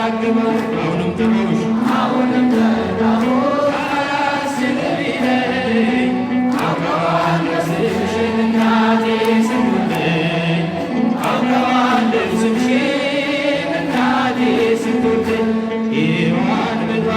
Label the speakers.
Speaker 1: ደጋግመው አሁንም ጥሩሽ፣ አሁንም ጠራሁሽ አላስችል ቢለኝ አውቀዋለሁ ስምሽን እናቴ ስንቱልኝ፣ አውቀዋለሁ ስምሽን እናቴ ስንቱልኝ ሔዋን ምጧ።